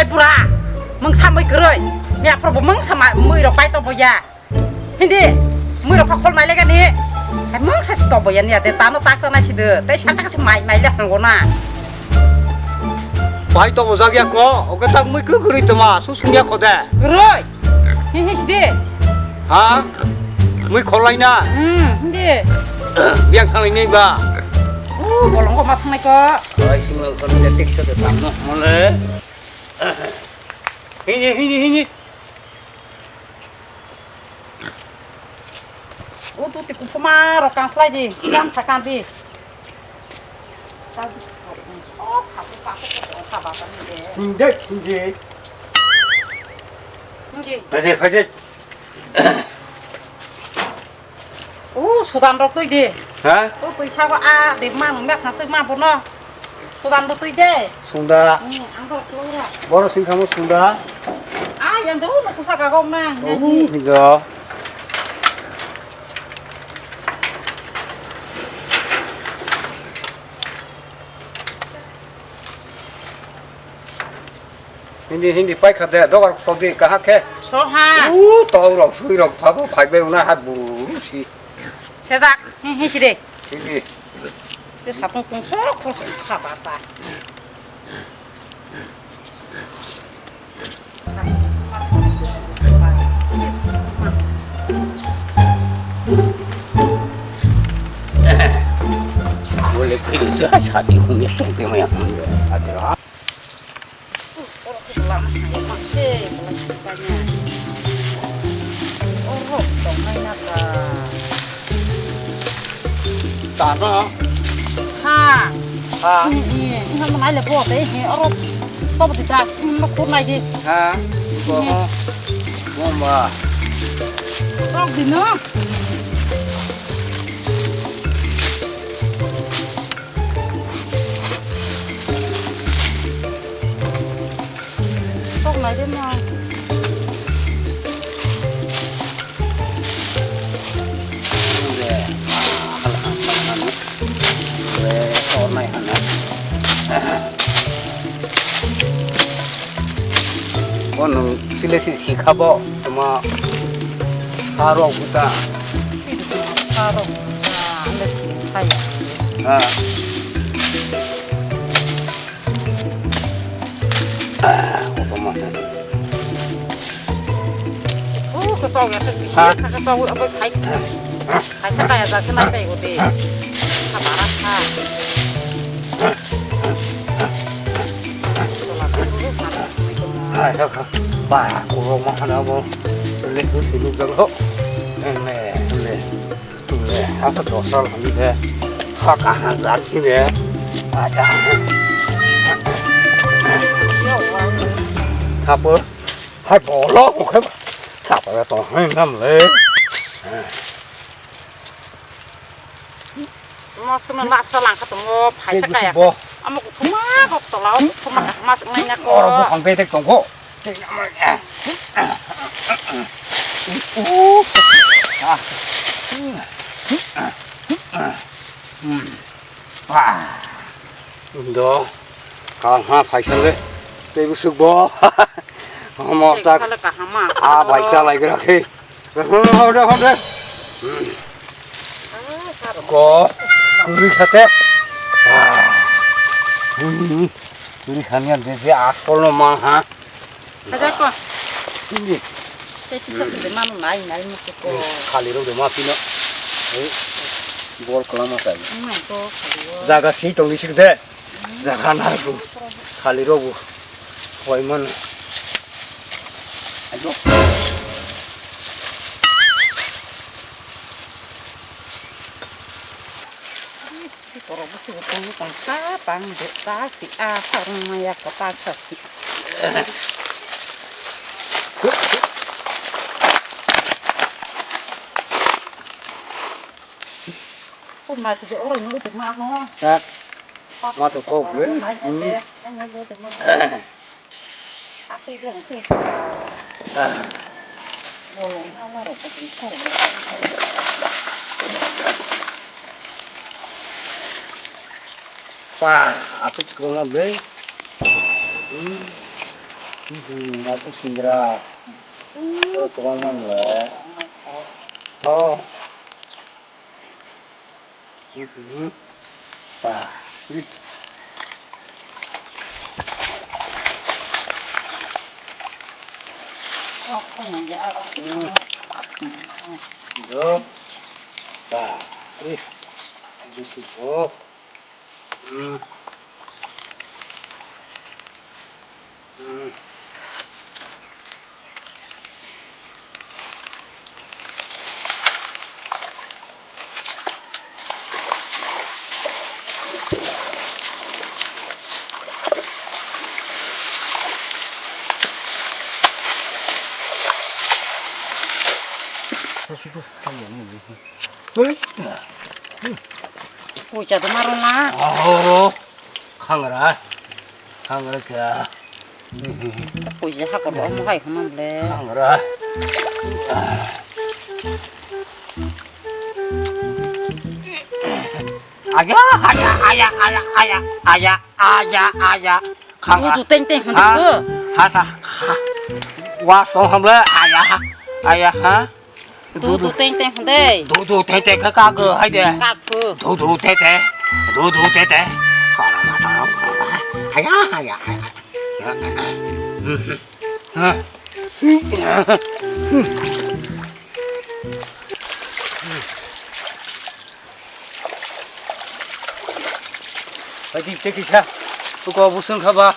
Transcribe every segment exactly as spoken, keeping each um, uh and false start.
Pura, mungsa mui kwrwi. Ni aphuru bo mungsa ma-, mui rok pai to boya. Hindi, mui rok pha khol nai lega ni. Hai mungsa si to boya ni ate tano tak sa nai si de. Tei sa chak si mai, mai le hango na. Pai to bo jak ya ko, oke tak mui kwrwi toma, su sung ya ko de. Kwrwi. Hi, hi, sidi. Ha? Mui kholai na? Hmm, hindi. Biang thanglai nai ba? Uh, bolong ko ma thanglai ko. Ai, sing lang kami na tik sa de tang no, mole. Hini, hini, hini. Uh, tu ti kuphuma ro kang slai di. Kam sa kan di. Hindi, hindi. Hindi. Pwede, pwede. Uh, sudan rok twi di. Ha? Uh, pwisa ko a de mang me thang sik ma bono. Sudan bo twi de. Sungda. Hmm, ang ko klora. Boro sing kamo sungda. Ah, yang do no kusa ka gok nang. Oh, hindi. Hindi, hindi, paikha de, dogar sodi, kahak khe. Soha. U, tau rok, sui rok, phabo, phaibai, una, ha, buru, si. Sejak, hi, hi, si de. Hindi. Te satung tung sok, sok, sok, kha, ba, ta. Boleh pilih saya satu, ini tong, dia yang satu. Tano. Ha. Ha. Ni, ni, ni, ni, nai le bo te, ni, oro, to bo ta, ni, no kur nai di. Ha. Ni. Bomba. Sok di no. Sok nai de ma. Ore, hala, hala, hala. Ore, sok nai hala. Bo nwng sile si sikha bo tuma kha rok buta. Kha rok buta, ande si kha ya. Ha. Ah, kotorma. Oh, kosok ya, kosok ya, kosok ya, apa khai. Kaisa kaya jak khe nai pai udi. Kha bara kha. Hai, hai, hai. Ba, kurok ma hana mo. Le, le, le, le, le. Le, le. Apa dosa lagi deh. Ha, kahan zat ini ya. Ada. Apa? Hai, bolong, bukan. Siapa ya, toh, hai, enam le. Mo sumna na sa lang kha tongo, phaisa kaya. Amo kuthuma kok tola, kuthuma kahma swngnai na ko. Oro buphang betek tongo. Do, kahma phaisa le, tei bwswk bo. Omo tak. Sale kahama. A bai chalai gra khe. Hode, hode. Ko, kuri khate. Kuri khani ande je asol no ma ha. Haja ko. Hindi. Te kisa te manu nai nai mu ko. Khali ro de ma pino. Bol kala ma tai. Nai ko khali ro. Jaga si tong ni sik de. Jaga narwkgo, khalirokbo. Hoimano. Ajo. Borok bwswk tongo tong kha tang de tak si a sa rwng maya kwtak sa si. Kurma si de oro nung tongma no. Tak. Ma to kok le. Hmm. Pa, aku tukang abe. Hmm. Hmm, aku singra. Terus orang mana? Oh. Hmm. Bah. Duh. Bah. Ih. Gitu, oh. Hmm. Hmm. Puisa de marung na. Oh, khangra, khangra kya? Puisa hakor omo hai hwnam le. Khangra. Aya, aya, aya. Khangra. Dudu teng teng hwnde ko. Ha, ha, ha. Wa song hamle, aya, aya, ha. Dudu teng teng hwnde. Dudu teng teng ka ka go hai de. Ka go. Dudu teng teng. Dudu teng teng. Khara ma ta. Aya, aya, aya. Ha. Bai di, tei kisa, tuko busung khaba,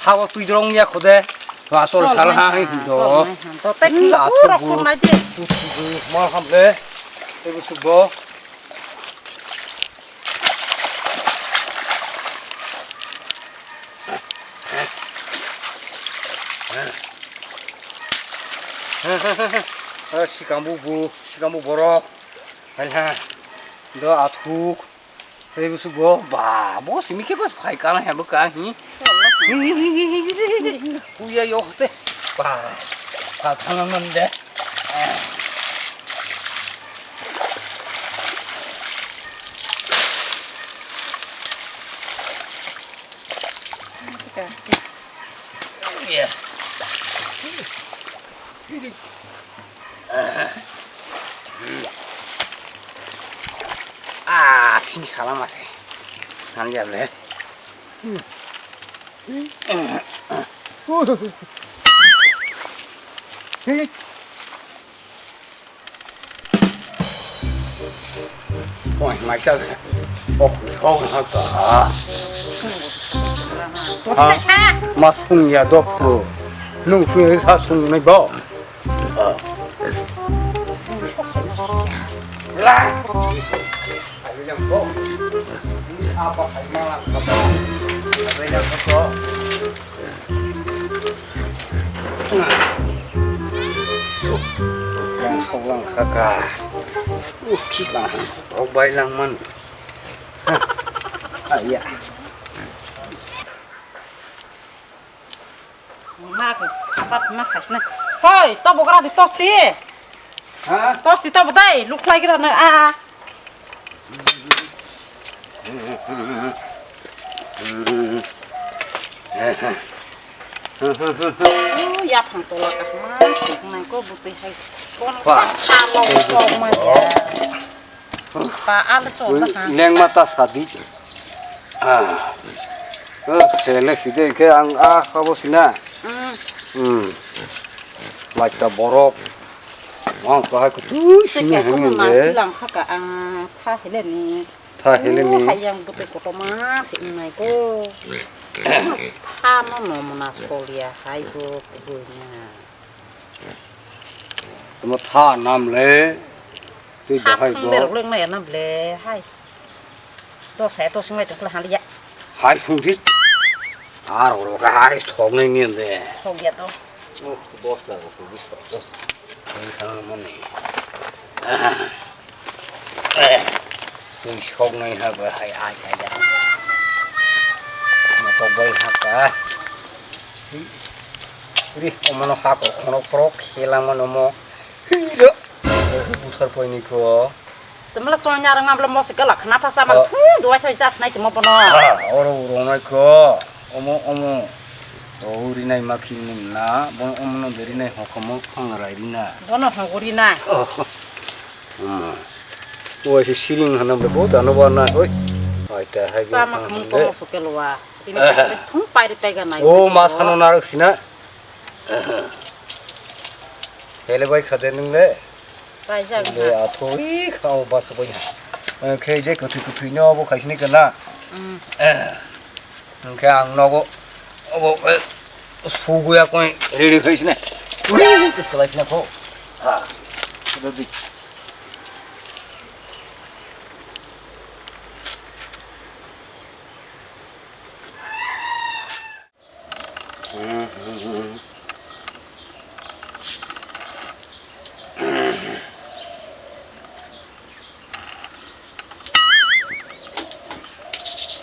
hawa twi drong ya khode, to asol sal ha, hai do. To tei kisa sura kur nai di. Ma hamle, tei busuk bo. Sikang bu, sikang bu borok. Hai ha. Do athuk. Tei busu go ba bo simi khe bas phai kana helo ka hi. Kuya yo te. Ba. Ka thang man de. Ah, sing salam ase. Nang ya le. Oi, maisa se. Oh, oh, ha ta. Toti ta sa. Mas pung ya dok ko. Nung pung ya sa sung nai ba. La. Ai yang ko. Apa kai malang kapa. Ai yang ko. Yang soklang kaka. Uh, kislang. Rok bai lang man. Ah, iya. Ma ko, apa sih mas hasna? Hoi, to bogra di tosti. Ha? Tosti to bodai, luk lagi rana a. Oh, ya phang tola ka ma sik nai ko buti hai. Kono sa lo ko ma ya. Pa al so ta ha. Leng mata sadi. Ah. Oh, sele side ke ang ah kabo sina. Hmm. Mai ta borok. Ang kahai kutu sini hangin de. Lang kha ka ang kha hele ni. Tha heleni. Hai yang bute kotorma se wngnai ko. Tha no no mona solia hai bo kubui na. Tamo tha nam le. Tei bahai bo. Berok leng na ya nam le hai. To sai to singlai to kla haliya. Hai sungdi. Ar oro ka hai thok nai ngen de. Thok ya to. Oh, boss la ko kubui thok. Tei thang mani. Ah. Eh, twi soknai ha ba hai, ai, ai, ai. Motok bai ha ka. Ri, omono ha ko khorok khorok khelangma nomo. Hi, ro. Buthar poini ko. Tumla sonya rang nabla mosi kala khna phasa man thu duwa sai jas nai timo pono. Ah, oro uro nai ko. Omo, omo. O rinai ma kini na, bo omono de rinai hokomo phang rai rina. Bono hongo rina. Oh. Hmm. O se siring hana bo dano ba na, oi. Ai ta hai. Sama khum ko so kelwa. Ini pas thum pai ri pai ga nai. O ma sano narok sina. Hele bai khade nung le. Paijak le na. Atho i khao ba sabai. Khe je kwthwi kwthwi no bo khaisini kana. Mm. Hwnkhe ang nogo obo, eh, suguya koi ready khaisini. Khalai khna kho. Ha. Dodi.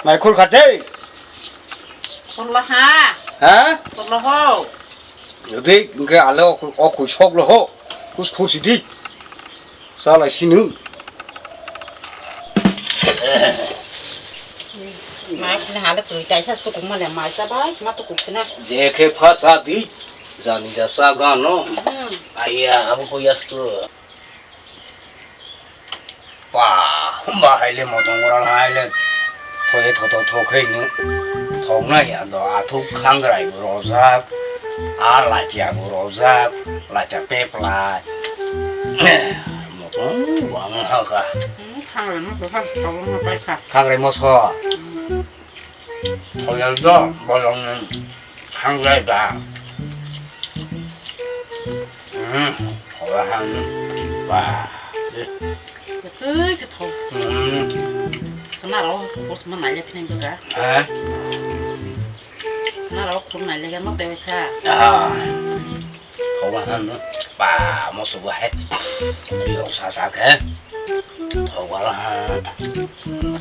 Mai khul khate. Khul ha. Ha? Khul ho. Yodi, hwnkhe ale o, o khui sok lo ho. Kus khusi di. Salai sinu. Mai khna hale twi tai sa tukuk male mai sa bai ma tukuk sina. Je khe pha sa di. Jani ja sa gano. Hmm. Aiya, abo ko yastu. Pa, humba haile motong gora haile. Thoye thoto thokhai ni. Thokna ya do athuk khangrai rojak. A lachia bo rojak, lacha pepla. Motong wang ha ka. Hmm, khangrai moso sa, tawang ma pai kha. Khangrai moso. Hmm. Oyang do, bolong ni khangrai da. Hmm, oya han. Wah. Tei ke thau. Hmm. Kana ro, bos ma nai le phine ka. Eh? Kana ro, khur nai le ma te sa. Ah. Thau ba han, ba, moso ba hai. Yo sa sa khe. Thau ba la han. Hmm.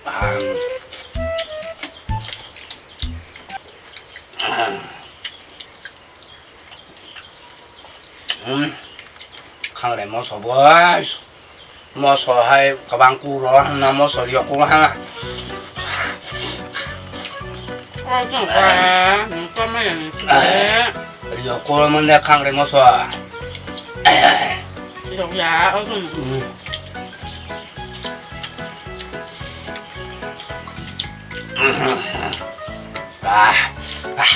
Ah. Hmm. Khangrai moso bo. Moso hai kwbang kuro hwnna moso riyok kuro hwnna. Riyok kuro mande khangrai moso. Riyok ya, o sung. Ah, ah.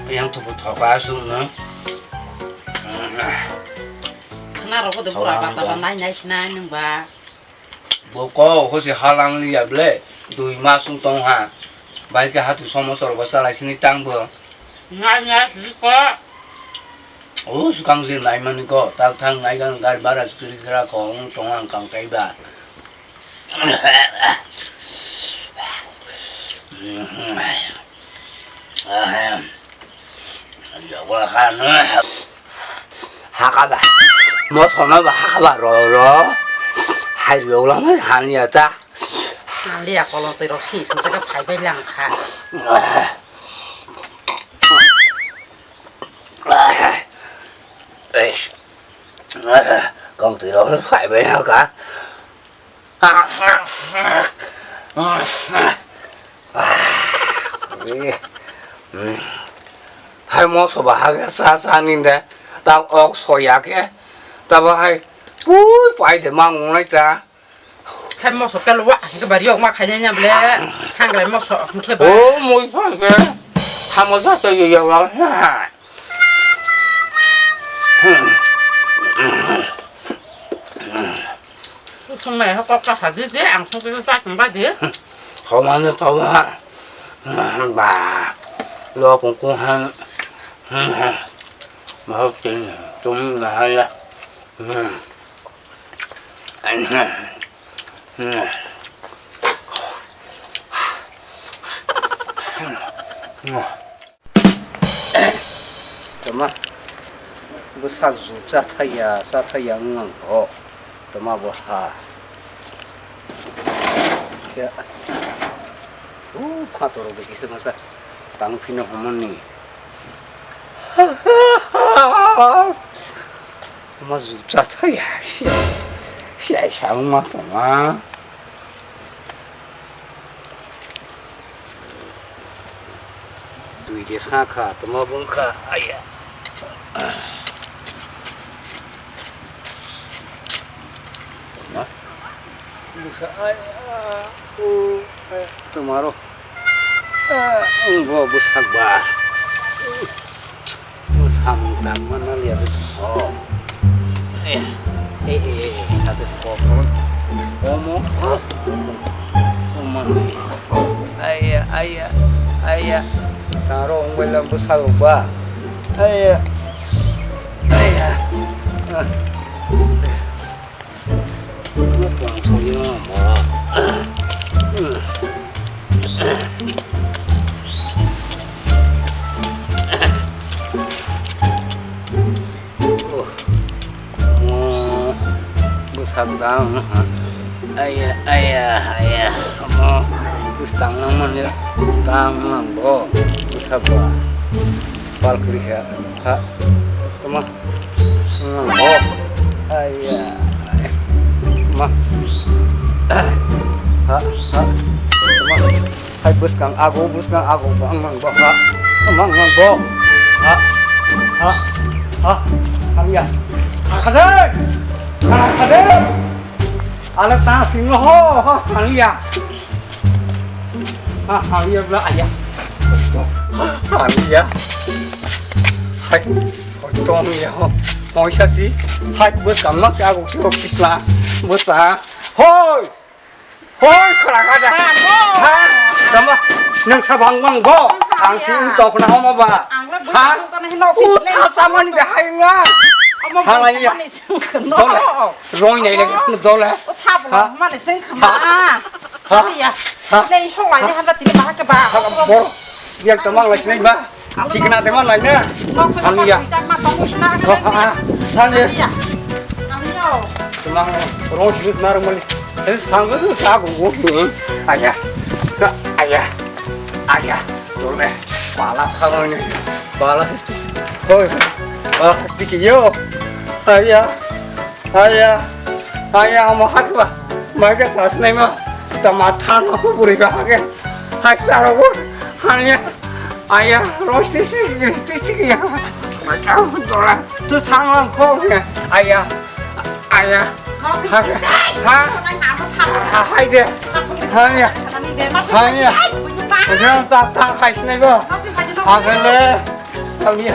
Yang tubu thoka sung no. Khna rok de bura bata ba nai nai sinai nung ba. Bo ko hosi halang liya ble, dui mas wng tong ha. Bai khe hatu somoso rok bo salai sini tang bo. Nai nai sini ko. O swkang je nai mani ko, tak thang nai gang gari bara skiri khera ko wng tong ang kang kai ba. Hakaba. Mosono ba hakaba ro ro. Hai ro la mai hania ta. Hania kolo tei ro si sung saka phai bai lang kha. Kong twi ro phai bai lang kha. Hai moso ba hagra sa sa nin de, ta ok soya khe, ta ba hai pui pai de mang nai ta. Hai moso kelo wa, ke bari ok ma khaina nya ble, hangre moso ke ba. O mui sa ke, ha mo sa ke ya wa. Sung nai ha kok ka sa di je, ang sung ke sa kung ba di. Thoma no thoma. Ba. Lo kung kung han. Ma hok tin. Tum na ha ya. Tama, bwsak ju chathaiya, chathaiya wng ang kho. Tama bo ha. Khe, o phator rok bai kisa masa tang phino humani. Tama ju chathaiya. Siya, siya, siya, wng ma tongma. Wide sakha, tamo bungkha, aya. Busa, aya, o, aya, tomaro. Ah, bo bwsak ba. Samung tangma naliya. Oh. Eh, eh, eh, eh, habis kopo. Omo. Omo ni. Aya, aya, aya. Taro ongbai lam bwsak ba. Aya. Aya. Ah. Bwsak dang, ha. Aya, aya, aya. Omo bwskang nang mani dang nang bo. Bwsak ba. Pal kri kha. Ha. Tama. Nang bo. Aya. Ma. Ha, ha. Tama. Hai bwskang ago, bwskang ago, bang nang bo ha. Mang nang bo. Ha. Ha. Ha. Hamya. Khade. Khade. Ala ta sing ho, ha, hamya. Ha, hamya bla aya. Hamya. Hai. Tong ya ho. Moisa si. Hai bwskang nang si ago si ho kisla. Bwsa. Hoi. Hoi, khara ka da. Ha, bo. Ha? Tama, nang sa bang bang bo. Ang si ung tong khna homo ba. Ang la bwsa tong tong hin nok si. Ha? U le. Tha sa mani de hai nga. Omo ha, bwsa lai ya. Mani sing khna. Dole. Roi nai le, dole. O tha bwla. Ha? Mani sing khna. Ha? Ha? Ya. Ha? Nei song lai ni hamla tini bahak ba. Ha, bor. Biak tama lai sinai ba. Thikna de ma lai na. Hamya. Thang de. Tumang rong sini na rong mali. Es thang de sa go go. Aya. Ka aya. Aya. Dole. Bala thang ni. Bala sisti. Hoi. Bala sisti ki yo. Aya. Aya, aya, omo hakba, mai khe sasnai ma, tama than ma kuburi ba hakhe, hak saro bo, hanya, aya, rosti si, rosti si ya, macam dola, tu thang lang kho ya, aya, aya, ha, ha, ha, hai de, hanya, hanya, aya, ta, ta, khai sinai bo, hakhe le, hanya.